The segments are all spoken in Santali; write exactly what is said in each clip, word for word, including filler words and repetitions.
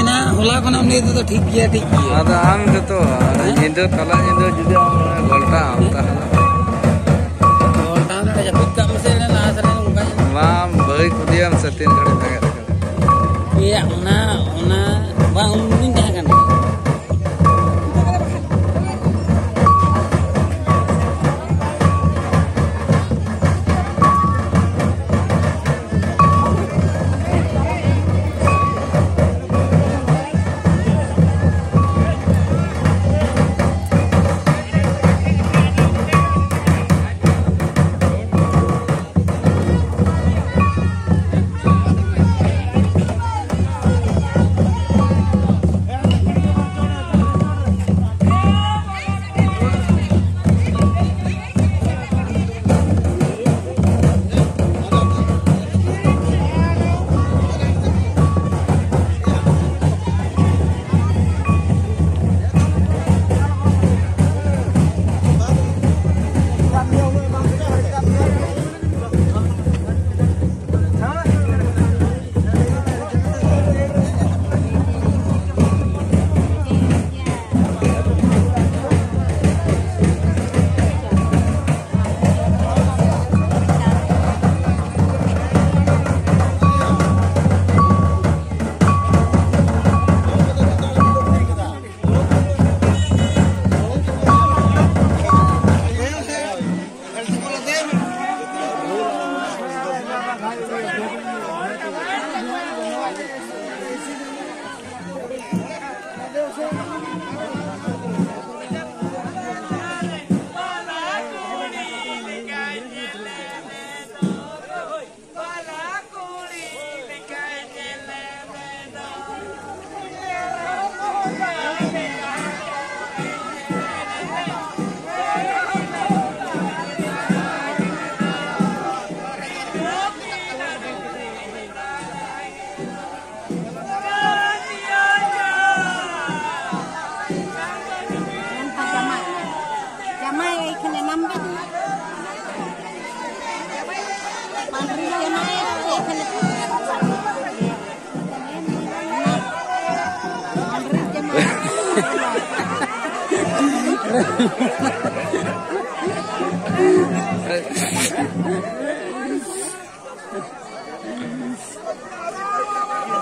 ᱮᱱᱟ, ᱦᱚᱞᱟ ᱠᱷᱚᱱᱟᱜ ᱮᱢ ᱞᱟᱹᱭ ᱛᱮᱫᱚ ᱴᱷᱤᱠ ᱜᱮᱭᱟ, ᱴᱷᱤᱠ ᱜᱮᱭᱟ᱾ ᱟᱫᱚ ᱟᱢ ᱜᱮᱛᱚ, ᱦᱮᱸ? ᱧᱤᱫᱟᱹ, ᱛᱟᱞᱟ ᱧᱤᱫᱟᱹ ᱡᱩᱫᱤ ᱟᱢ ᱜᱷᱚᱞᱴᱟᱣ ᱟᱢ, ᱛᱟᱦᱚᱞᱮ? ᱜᱷᱚᱞᱴᱟᱣ ᱫᱚ ᱡᱟᱹᱯᱤᱫ ᱠᱟᱜ ᱢᱮᱥᱮ, ᱮᱱᱟ ᱞᱟᱦᱟ ᱥᱮᱫ ᱨᱮ ᱚᱱᱠᱟ᱾ ᱵᱟᱝ, ᱵᱟᱹᱭ ᱠᱩᱞᱤᱭᱟᱢ ᱥᱮ ᱛᱤᱱ ᱜᱷᱟᱹᱲᱤᱡ ᱵᱮᱸᱜᱮᱫ ᱟᱠᱟᱱᱟ? ᱮᱭᱟ, ᱚᱱᱟ, ᱚᱱᱟ, ᱵᱟᱝ, ᱩᱱ ᱫᱤᱱ ᱛᱟᱦᱮᱸ ᱠᱟᱱᱟ᱾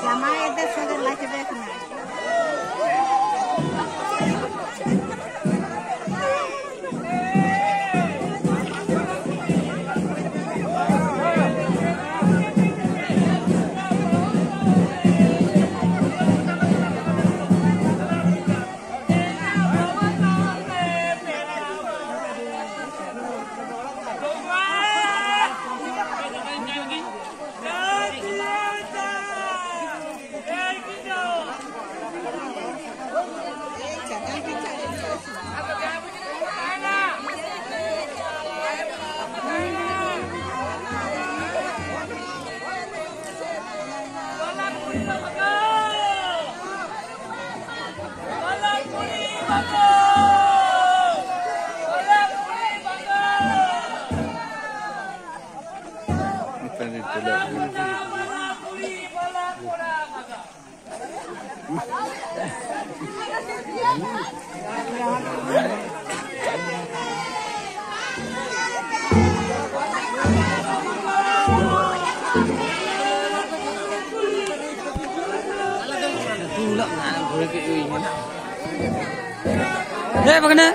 ᱡᱟᱢᱟᱭ ᱮᱫᱮ ᱥᱚᱸᱜᱮ ᱞᱟᱡ ᱵᱮ ᱠᱟᱱᱟ᱾ ᱦᱮᱸ, ᱵᱟᱠᱷᱟᱱ᱾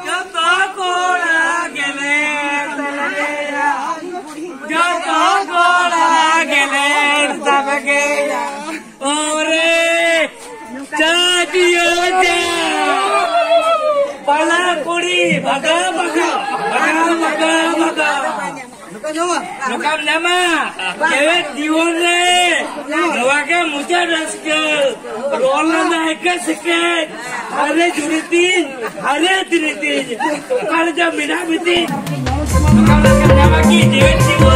ᱡᱚᱛᱚ ᱠᱚᱲᱟ ᱜᱮᱞᱮ ᱥᱟᱵᱮᱭᱟ, ᱡᱚᱛᱚ ᱠᱚᱲᱟ ᱜᱮᱞᱮ ᱥᱟᱵᱮᱭᱟ᱾ ᱳᱨᱮ ᱪᱟᱪᱤᱭᱳ ᱪᱟ᱾ ᱱᱚᱝᱠᱟᱢ ᱧᱟᱢᱟ ᱡᱮᱣᱮᱫ ᱡᱤᱭᱚᱱ ᱨᱮ᱾ ᱱᱚᱣᱟ ᱜᱮ ᱢᱩᱪᱟᱹᱫ ᱨᱟᱹᱥᱠᱟᱹ᱾ ᱨᱚᱲ ᱞᱟᱸᱫᱟ ᱮᱠᱮ ᱥᱮᱠᱮ᱾ ᱦᱟᱭᱨᱮ ᱡᱩᱨᱤ ᱛᱤᱧ, ᱦᱟᱭᱨᱮ ᱛᱤᱨᱤ ᱛᱤᱧ᱾ ᱚᱠᱟ ᱨᱮᱪᱚ ᱢᱮᱱᱟᱜ ᱢᱮᱛᱤᱧ᱾ ᱱᱚᱝᱠᱟᱢ ᱧᱟᱢᱟ ᱠᱤ ᱡᱮᱣᱮᱫ ᱡᱤᱭᱚᱱ?